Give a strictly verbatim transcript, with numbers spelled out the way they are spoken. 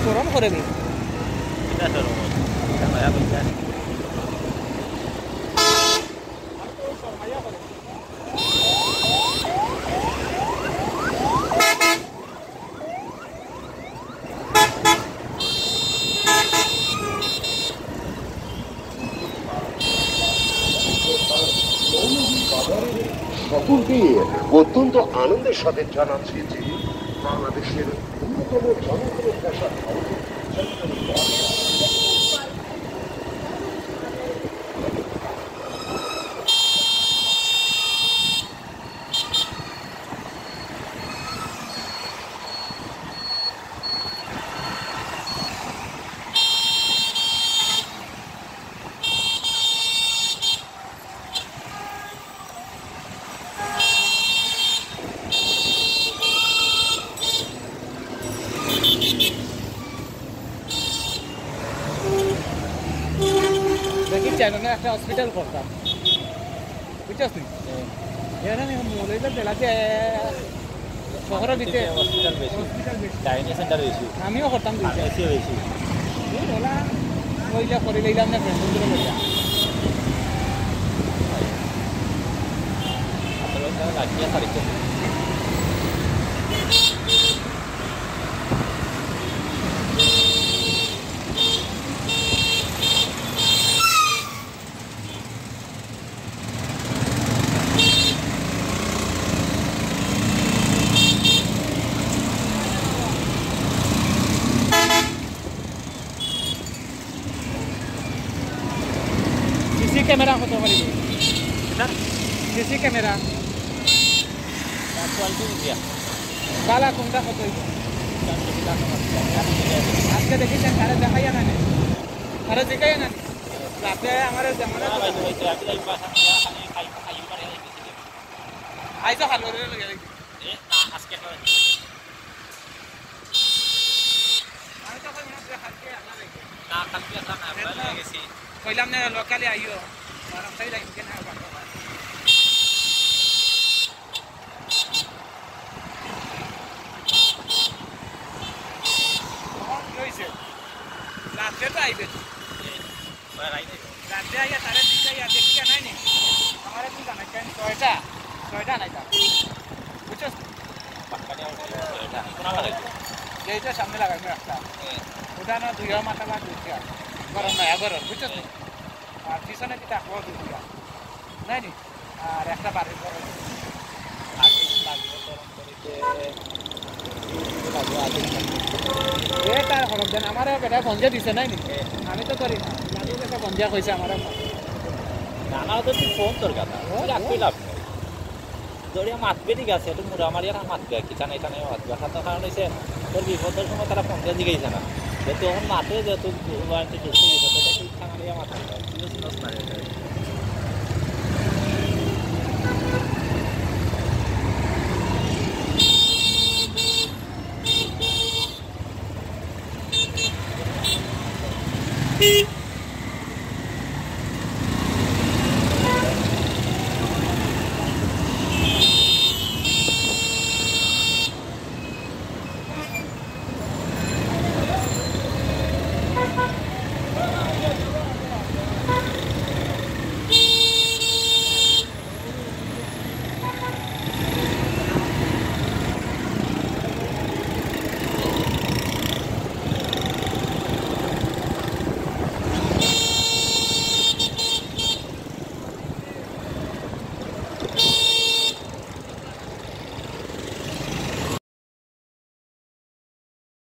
শরম করে নি। সকলকে অত্যন্ত আনন্দের সাথে জানাচ্ছি যে বাংলাদেশের অন্যতম জনপ্রিয় ফ্যাশন হাউস দেখি, চ্যানেলে একটা হসপিটাল করতাম, বুঝছস নি? এখানে মৌলভীবাজার জেলা যে শহরের ভিতরে হসপিটাল বেশি, হসপিটাল বেশি। ডায়ালিসিস সেন্টার বেশি, আমিও করতাম দুইটা। ফার্মেসিও বেশি। এই ওলা ওইলা করে লইলাম না, ফ্রেন্ড বন্ধুরা লইলাম। আসলে তারা রাখিয়া সারিচ্ছে। সিসি ক্যামেরা কত করি? এটা? CC camera. একশো আশি দিয়া। বালা কোনটা কত হইব? আজকে দেখি যে তারা দেখাইয়া না নি। তারা দেখাইয়া না নি। রাতে আমার যেমন না ভাই, ভাই, ভাই, আমি এই বাসা, আমি খাই, খাই, খাই, খাই, খাই। আইসো ভালো করে লগে দেখি। এ, না, আজকে নয়। আমি তো কই না, কালকে আনা লাগে। না, কালকে আনা না, আমরা নিয়ে গেছি। কইলাম না, লোকালে আইও। আর আমরাই রাখি না, বাবা। তখন কি হইছে? রাত্রে তো আইবে তো। রাতে আইয়া তারে জিগাইয়া দেখিয়া নাই নি? আমারে তুমি জানাই কেন? ছয়টা, ছয়টা নাই তার। বুঝছস? পাক্কা নিয়ে উঠে যাবে, এটা কোনা লাগাইছে? এইটা সামনে লাগাইবো একটা। হ্যাঁ। ওটা না দুইয়া মাথা বা দুইটা। গরম নয়া গরম, বুঝছস নি? আর পিছনে কি থাকবো দুইটা? নাই নি? আর একটা বাড়ির গরম। আর কিছু লাগবে গরম করিতে। এ তার খরচ দেন, আমারে বেটা ফোন যে দিছে নাই নি? আমি তো করি না। লাগু বেটা ফোন দিয়া কইছে আমারে। না, না, তো তুই ফোন তোর কথা। ও, তুই রাখতেই ও। লাভ নাই। দরিয়া মাতবে ঠিক আছে, একটু মুড়া মারিয়া না মাতবে, কি জানে এটা নিয়ে মাতবে। আর তার কারণ হইছে, তোর বিপদের সময় তারা ফোন দিয়া জিগাইছে না। যে তুই এখন মাতে যে তুই বাড়িতে ঢুকতে গেছে, তো তুই ইচ্ছা মারিয়া মাতবে। তুইও শুনস না এটা।